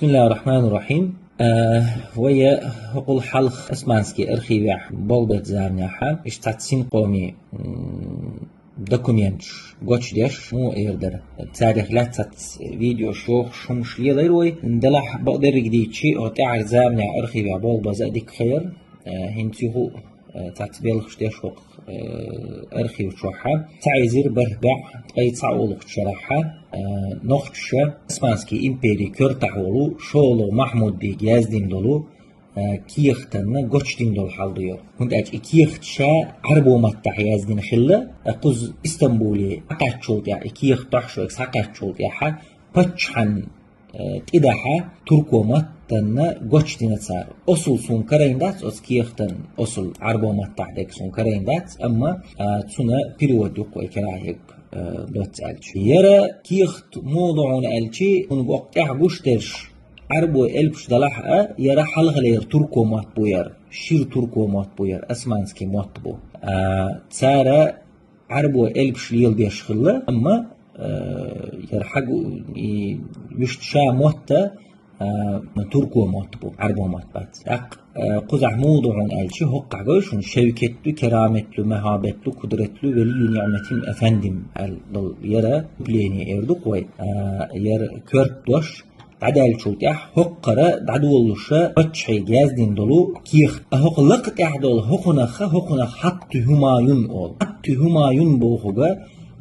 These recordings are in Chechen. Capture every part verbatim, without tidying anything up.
بسم الله الرحمن الرحيم. Э, вай хӀокхул хьалха османский архивехь болх бечу заманахь, иштта цхьацца синкъоман, м, документаш гочдеш, муха эр дара. Царех лаьцна цхьацца видеош йохуш хӀумаш лелайра вай. Делахь бакъдерг дийцича, хӀокху тӀаьхьарчу заманахь архивехь болх бан а дика хир. Э, хӀинца юха, э, цхьацца белхаш деш хӀокху, э, архив чохь. Цхьа эзар бархӀ бӀе ткъе цхьа олучу шарахь, э, нохчаша Османский импери коьртахь волу ШолгӀа Махьмуд-бега яздина долу, э, кехатана гочдина долу хьал ду хӀара. ХӀунда аьлча и кехат ша Ӏарбойн маттахь яздина хилла, э, кхуза Истамбуле схьакхаьччул тӀаьхьа, и кехат дохьуш верг схьакхаьччул тӀаьхьа, паччахьан э, тӀедахьа туркойн маттана гочдина цара. Осал суна карийна дац оцу кехатан, осал Ӏарбойн маттахь дерг суна карийна дац, амма, а, цуьнан перевод ю-кх вай карахь ерг, э, доцца аьлча. ХӀара кехат муха ду хьуна аьлча, хӀунда боху тӀехь гуш дерш Ӏарбойн элпаш далахь а, хӀара хьалхалера туркойн мотт бу хӀара, шира туркойн мотт бу хӀара, османский мотт бу. А, цара Ӏарбойн элпаш лелабеш хилла, амма, э, хӀара хьагу-, и вуьшта ша мотт а, э, туркойн мотт бу, Ӏарбойн мотт бац. ТӀаккха, э, кхузахь муха ду хьуна аьлча, хӀокхахь гой шуна, Шевкет ду, Керамет ду, Махьабет ду, Кудрет ду, Велию ниӀматин эфендим аьлла долу хӀара вступление эр ду-кх вай. Э, хӀара коьрта дош дӀадаьллачул тӀаьхьа хӀокхара дӀадолалуша паччахье яздина долу кехат. Ткъа хӀокху лакха тӀехь долу хӀокхунах, хӀокхунах Хатту ХӀумаюн олу. Хатту ХӀумаюн бохург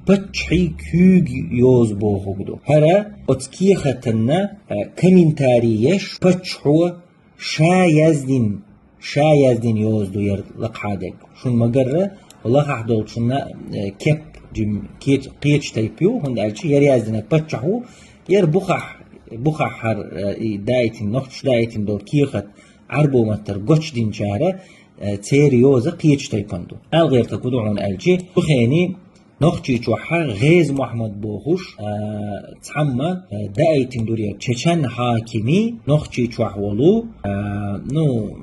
паччахьийн куьйга йоза бохург ду. ХӀара оцу кехатанна, э, комментарий еш паччахьо ша яздина, ша яздина йоза ду хӀара лакхахь дерг. Шуна ма-гарра, лахахь долчунна, э, кеп жим кеч-, кхечу тайпа ю, хӀунда аьлча хӀара яздинарг паччахь ву, хӀара бухахь, бухахь хӀара, э, и даийтина, нохчаша даийтина долу кехат Ӏарбойн маттара гочдинчара, э, церан йоза кхечу тайпана ду. Ала гӀертарг хӀун ду хьуна аьлча, цу хенахь Нохчийчохь ГӀеза Мохьмад бохуш, а, цхьамма, а, даийтина ду хӀара чечен хьакими, Нохчийчохь волу, а, ну,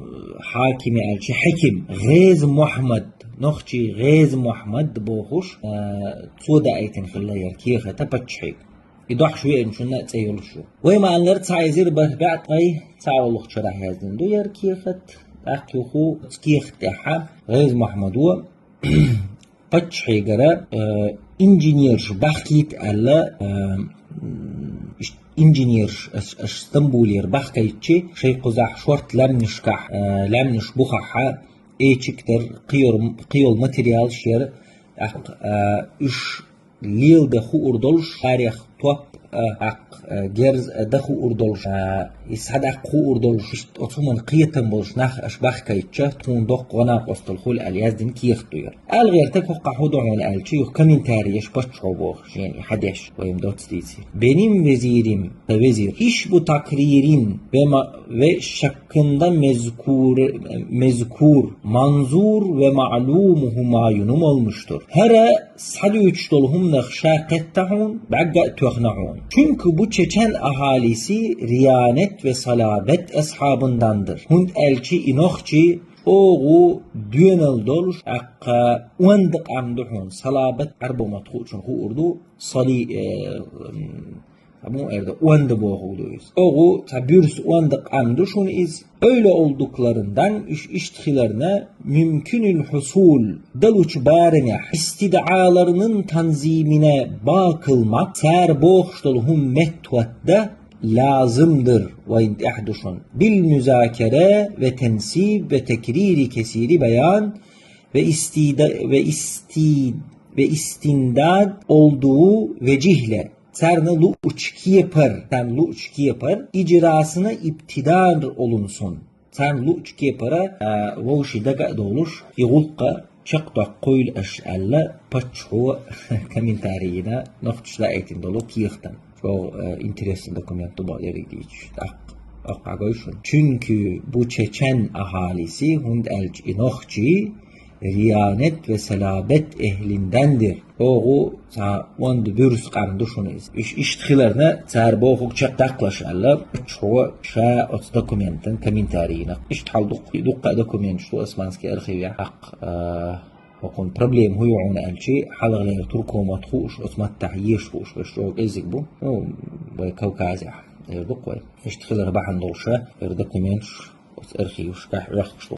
хьакими аьлча, хьаким, ГӀеза Мохьмад, нохчийн ГӀеза Мохьмад бохуш, а, цо даийтина хилла хӀара кехат паччахье. И дохьуш веанчунна а цӀе йолуш ю. Вай ма-аллара, цхьа эзар бархӀ бӀе ткъе цхьа олучу шарахь яздина ду хӀара кехат. ТӀаккха юха оцу кехат тӀехь ГӀеза Мохьмадо паччахьегара, э, инженерш бахкийта аьлла, э, м, иш-, инженерш аш, аш Стамбулера бахкийтча, шайн кхузахь шорта лаьмнашкахь, э, лаьмнаш бухахь эчиг дара, кхийолу, кхийолу материалш яра, тӀаккха, э, уьш леладан хуур долуш, шарех топ а, тӀаккха, э, герз а дан хуур долуш, э, и схьадаккха хуур долуш, иштта оцу хӀуманна кхетам болуш нах аш бахкийтча, тхуна доккха гӀо-накъосталла хуьлу аьлла яздина кехат ду хӀара. Ала гӀертарг хӀокхахь хӀун ду хьуна аьлча, юха комментарий еш паччахьо боху шена и хьадеш, вайна доцца дийцира. Беним везирим, сан везир. Иш бу такририн, ве ма-, ве шаккхиндан мезкур, мезкур, манзур ве маълум ХӀумаюну молмуш тур. ХӀара схьадуьйцуш долу хӀуманах ша кхетта хьуна, бӀаьрга а тоьхна хьуна. Цуьнга бу чечен ахьалиси риянет ве салабет асхьабан дандир. ХӀунда аьлча и нохчий чӀогӀа доьналла долуш, тӀаккха онда къам ду хьуна, салабет Ӏарбойн мотт хуучунна хуур ду, сали-, э, м, Амма эрда онда бохург ду иза. ЧӀогӀа цхьа буьрса онда къам ду шуна иза. Ойла олдукларна дан уьш иштта хиларна, мумкинул хьусул, далучу барамехь, истидӀаларнан танзимина бакъ хила ма, цара бохуш долу хӀума меттахӀотта лазим дара вайна тӀехь ду шуна. Бил музакара ва тансиб ва такрири касири баян ва истида-, ва исти-, ва истиндад олду ва жихла. Царна луучу кепара, царна луучу кепара, ижрасна ибтидан олун сун. Царна луучу кепара, а, вовшийн дага а довлуш, и гӀуллакх чекхдоккхуйла аша аьлла, паччахьо комментарий йина нохчаша даийтина долу кехатан. ЧӀогӀа, а, интересный документ ду бакъдерг дийцича. ТӀаккха, тӀаккха гой шуна. Цуьнга бу чечен ахьалиси, хӀунда аьлча и нохчий риянет ва салабет эхлин дандир. ЧӀогӀа цхьа онда буьрса къам ду шуна иза. Уьш иштта хиларна, цара бохург чекхдаккхалаш аьлла, паччахьо ша оцу документан комментарий йина. Иштта хьал дуккха-, дуккха а документаш ду османский архивехь. ТӀаккха, а, хӀокхуьнан проблема хӀун ю хьуна аьлча, хьалхалера туркойн мотт хууш, оцу маттахь езаш хууш, вайша чӀогӀа кӀезиг бу. Ну, вай Кавказехь. эр ду-кх вай. Иштта хилар бахьан долуш, эр документаш оцу архивашкахь Ӏохкуш ду.